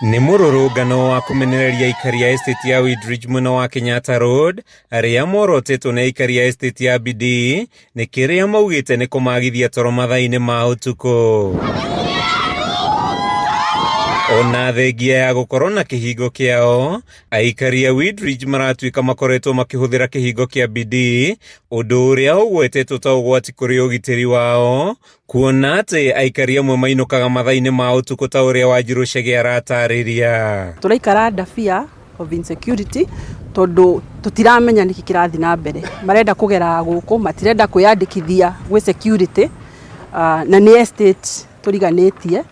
Nĩ mũrũrũngano wa kũmenereria aikari a estate ya Weedridge mwena wa Kenyatta Road arĩa morotetwo nĩ aikari a estate ya Bidii nĩ kĩrĩa maugĩte nĩ kũmagithia toro mathaa-inĩ ma ũtukũ. Ona thengia ya gũkorwo na kĩhingo kĩao, aikari a Weedridge maratuĩka makoretwo makĩhũthĩra kĩhingo kĩa Bidii, ũndũ ũrĩa ũgwetetwo ta ũgwati kũrĩ ũgitĩri wao, kuona atĩ aikari amwe mainũkaga mathaa-inĩ ma ũtukũ ta ũrĩa Wanjirũ Chege aratarĩria. Tũraikara under fear of insecurity tondũ tũtiramenya nĩkĩ kĩrathiĩ na mbere. Marenda kũgera gũkũ, matirenda kwĩyandĩkithia gwĩ security, na nĩ estate tũriganĩtie,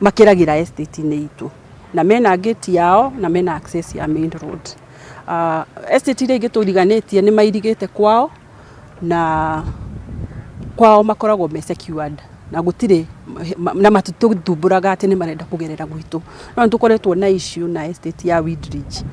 makĩragĩra estate-inĩ itũ. Na mena gate yao na mena access ya main road. Estate iria ingĩ tũriganĩtie nĩ mairigĩte kwao na kwao makoragwo me secured na gũtirĩ na matitũthumbũraga atĩ nĩ marenda kũgerera gwitũ. No nĩ tũkoretwo na issue na estate ya Weedridge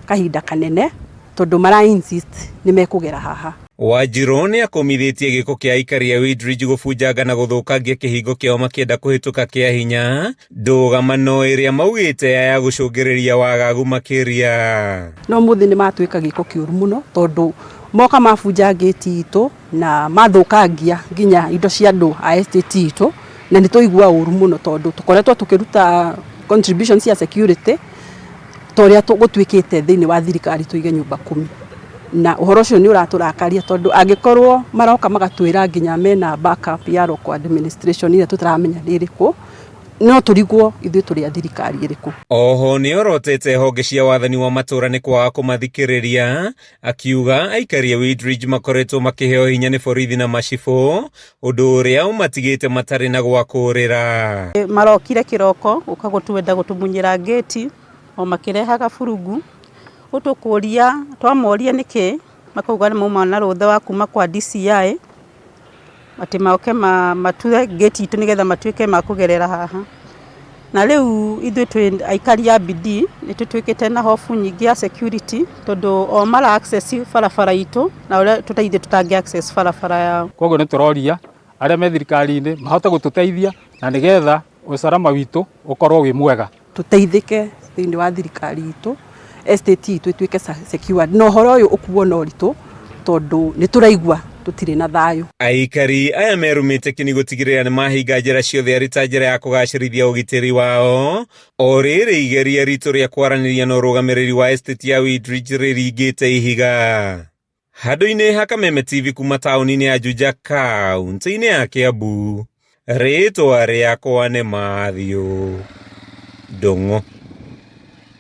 kahinda kanene tondũ mara insist nĩ mekũgera haha. Wanjirũ nĩ akũmithĩtie gĩko kĩa aikari a Weedridge gũbunjanga na gũthũkangia kĩhingo kĩao makĩenda kũhĩtũka kĩa hinya ndũgamano ĩrĩa maugĩte ya gũcũngĩrĩria wagagu makĩria. No mũthĩ nĩ matuĩka gĩko kĩũru mũno tondũ moka mabunja gate itũ na mathũkangia nginya indo cia andũ a estate itũ, na nĩ tũigua ũru mũno tondũ tũkoretwo tũkĩruta contribution cia security ta ũrĩa gũtuĩkĩte thĩinĩ wa thirikari tũige nyumba kumi. Na ũhoro ũcio nĩ ũratũrakaria tondũ angĩkorwo maroka magatwĩra nginya mena backup ya local administration ĩrĩa tũtaramenya nĩ ĩrĩkũ, no tũrigwo ithuĩ tũrĩ a thirikari ĩrĩkũ. Oho nĩ orotete honge cia wathani wa matũra nĩ kwaga kũmathikĩrĩria, akiuga aikari a Weedridge makoretwo makĩheo hinya nĩ borithi na macibũ, ũndũ ũrĩa ũmatigĩte matarĩ na gwa kũũrĩra. Marokire kĩroko gũka gũtwenda gũtũmunyĩra ngĩti o makĩrehaga burungu ũtũkũria twamoria nĩkĩ makauga nĩ mauma na rũtha wa kuma kwa DCI atĩ moke mature ngĩti itũ nĩgetha matuĩke ma kũgerera haha. Na rĩu ithuĩ twĩ aikari a Bidii nĩ tũtuĩkĩte na hofu nyingĩ ya security tondũ o mara access barabara itũ na ũrĩa tũteithie tũtangĩ access barabara yao. Koguo nĩ tũroria arĩa me thirikari-inĩ mahote gũtũteithia na nĩgetha usalama witũ ũkorwo wĩ mwega. Tũteithĩke thĩinĩ wa thirikari itũ, estate itũ ĩtuĩke secured na ũhoro ũyũ ũkuo na ũritũ tondũ nĩ tũraigua tũtirĩ na thayũ. Aikari aya merumĩte kĩni gũtigĩrĩra nĩ mahinga njĩra ciothe arĩ ta njĩra ya kũgacĩrithia ũgitĩri wao. O rĩrĩ igeria ritũ rĩa kwaranĩria na ũrũgamĩrĩri wa estate ya Weedridge rĩringĩte ihiga. Handũ-inĩ ha Kameme TV kuma taũni-inĩ ya Juja kaunti-inĩ ya Kiambu, rĩtwa rĩakwa nĩ Matthew Ndung'u.